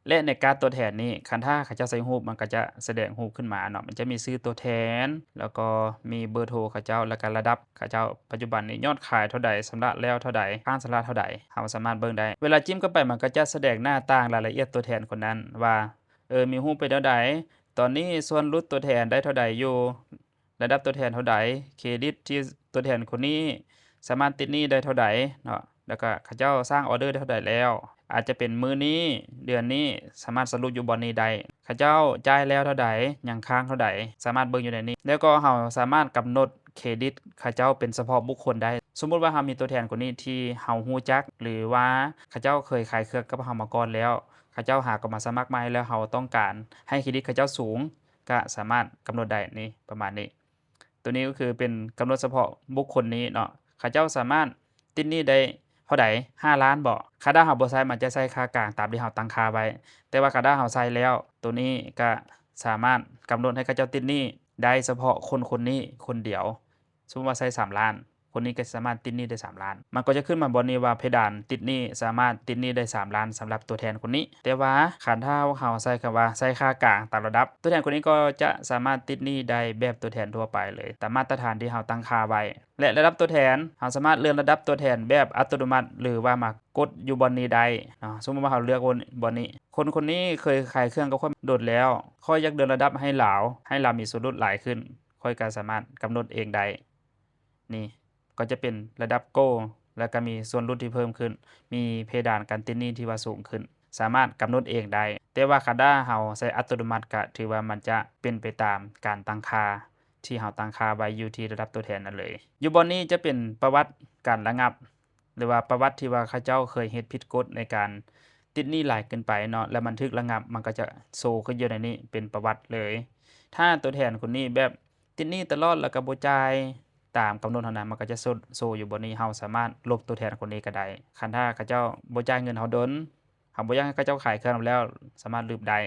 ແລະ ໃນກາດຕົວແທນນີ້ ຄັນຖ້າເຂົາເຈົ້າໃສ່ຮູບ ມັນກໍຈະສະແດງຮູບຂຶ້ນມາເນາະ, ມັນຈະມີຊື່ຕົວແທນ ແລ້ວກໍມີເບີໂທເຂົາເຈົ້າ ແລ້ວກໍລະດັບເຂົາເຈົ້າປັດຈຸບັນນີ້ ຍອດຂາຍເທົ່າໃດ, ຊຳລະແລ້ວເທົ່າໃດ, ຄ້າງຊຳລະເທົ່າໃດ, ເຮົາສາມາດເບິ່ງໄດ້. ເວລາຈິ້ມເຂົ້າໄປ ມັນກໍຈະສະແດງໜ້າຕ່າງລາຍລະອຽດຕົວແທນຄົນນັ້ນວ່າ ເອີ ມີຮູບເປັນແນວໃດ, ຕອນນີ້ສ່ວນຫຼຸດຕົວແທນໄດ້ເທົ່າໃດຢູ່, ລະດັບຕົວແທນເທົ່າໃດ, ເຄຣດິດທີ່ຕົວແທນຄົນນີ້ສາມາດຕິດໜີ້ໄດ້ເທົ່າໃດເນາະ, ແລ້ວກໍເຂົາເຈົ້າສ້າງອໍເດີໄດ້ເທົ່າໃດແລ້ວ, ອາດຈະເປັນມື້ນີ້, ເດືອນນີ້, ສາມາດສະຫຼຸບຢູ່ບ່ອນນີ້ໄດ້, ເຂົາເຈົ້າຈ່າຍແລ້ວເທົ່າໃດ, ຍັງຄ້າງເທົ່າໃດ, ສາມາດເບິ່ງຢູ່ໃນນີ້. ແລ້ວກໍເຮົາສາມາດກຳນົດເຄຣດິດເຂົາເຈົ້າເປັນສະເພາະບຸກຄົນໄດ້. ສົມມຸດວ່າເຮົາມີຕົວແທນຄົນນີ້ທີ່ເຮົາຮູ້ຈັກ ຫຼືວ່າເຂົາເຈົ້າເຄີຍຂາຍເຄື່ອງກັບເຮົາມາກ່ອນແລ້ວ, ເຂົາເຈົ້າຫາກໍມາສະໝັກໃໝ່ ແລ້ວເຮົາຕ້ອງການໃຫ້ເຄຣດິດເຂົາເຈົ້າສູງ, ກະສາມາດກຳນົດໄດ້ນີ້ ປະມານນີ້. ໂຕນີ້ກໍຄືເປັນກຳນົດສະເພາະບຸກຄົນນີ້ເນາະ, ເຂົາເຈົ້າສາມາດຕິດໜີ້ໄດ້ເທົ່າໃດ? ຫ້າລ້ານບໍ? ຄັນຖ້າເຮົາບໍ່ໃຊ້ ມັນຈະໃຊ້ຄ່າກາງຕາມທີ່ເຮົາຕັ້ງຄ່າໄວ້, ແຕ່ວ່າຄັນຖ້າເຮົາໃຊ້ແລ້ວ ໂຕນີ້ກະສາມາດກຳນົດໃຫ້ເຂົາເຈົ້າຕິດໜີ້ໄດ້ສະເພາະຄົນຄົນນີ້ຄົນດຽວ. ສົມມຸດວ່າໃຊ້ສາມລ້ານ, ຄົນນີ້ກໍສາມາດຕິດໜີ້ໄດ້ສາມລ້ານ. ມັນກໍຈະຂຶ້ນມາບ່ອນນີ້ວ່າເພດານຕິດໜີ້ ສາມາດຕິດໜີ້ໄດ້ສາມລ້ານສຳລັບຕົວແທນຄົນນີ້. ແຕ່ວ່າຄັນຖ້າເຮົາໃສ່ຄຳວ່າໃຊ້ຄ່າກາງຕາມລະດັບ, ຕົວແທນຄົນນີ້ກໍຈະສາມາດຕິດໜີ້ໄດ້ແບບຕົວແທນທົ່ວໄປເລີຍ ຕາມມາດຕະຖານທີ່ເຮົາຕັ້ງຄ່າໄວ້. ແລະ ລະດັບຕົວແທນ, ເຮົາສາມາດເລື່ອນລະດັບຕົວແທນແບບອັດຕະໂນມັດ ຫຼືວ່າມາກົດຢູ່ບ່ອນນີ້ໄດ້ເນາະ. ສົມມຸດວ່າເຮົາເລືອກບ່ອນນີ້, ຄົນຄົນນີ້ເຄີຍຂາຍເຄື່ອງກັບຂ້ອຍດົນແລ້ວ, ຂ້ອຍຢາກເລື່ອນລະດັບໃຫ້ລາວ, ໃຫ້ລາວມີສ່ວນຫຼຸດຫຼາຍຂຶ້ນ, ຂ້ອຍກໍສາມາດກຳນົດເອງໄດ້. ນີ້ກໍຈະເປັນລະດັບໂກ ແລ້ວກໍມີສ່ວນຫຼຸດທີ່ເພີ່ມຂຶ້ນ, ມີເພດານການຕິດໜີ້ທີ່ວ່າສູງຂຶ້ນ, ສາມາດກຳນົດເອງໄດ້. ແຕ່ວ່າຄັນຖ້າເຮົາໃສ່ອັດຕະໂນມັດ ກໍຖືວ່າມັນຈະເປັນໄປຕາມການຕັ້ງຄ່າ ທີ່ເຮົາຕັ້ງຄ່າໄວ້ຢູ່ທີ່ລະດັບຕົວແທນນັ້ນເລີຍ. ຢູ່ບ່ອນນີ້ຈະເປັນປະຫວັດການລະງັບ ຫຼືວ່າປະຫວັດທີ່ວ່າເຂົາເຈົ້າເຄີຍເຮັດຜິດກົດໃນການຕິດໜີ້ຫຼາຍເກີນໄປເນາະ, ແລ້ວມັນຖືກລະງັບ, ມັນກໍຈະໂຊຂຶ້ນຢູ່ໃນນີ້ເປັນປະຫວັດເລີຍ. ຖ້າຕົວແທນຄົນນີ້ແບບຕິດໜີ້ຕະຫຼອດ ແລ້ວກໍບໍ່ຈ່າຍຕາມກຳນົດຫັ້ນນະ, ມັນກໍຈະໂຊ ໂຊຢູ່ບ່ອນນີ້. ເຮົາສາມາດລົບຕົວແທນຄົນນີ້ກໍໄດ້. ຄັນຖ້າເຂົາເຈົ້າບໍ່ຈ່າຍເງິນເຮົາດົນ, ເຮົາບໍ່ຢາກໃຫ້ເຂົາເຈົ້າຂາຍເຄື່ອງແລ້ວ, ສາມາດລົບໄດ້.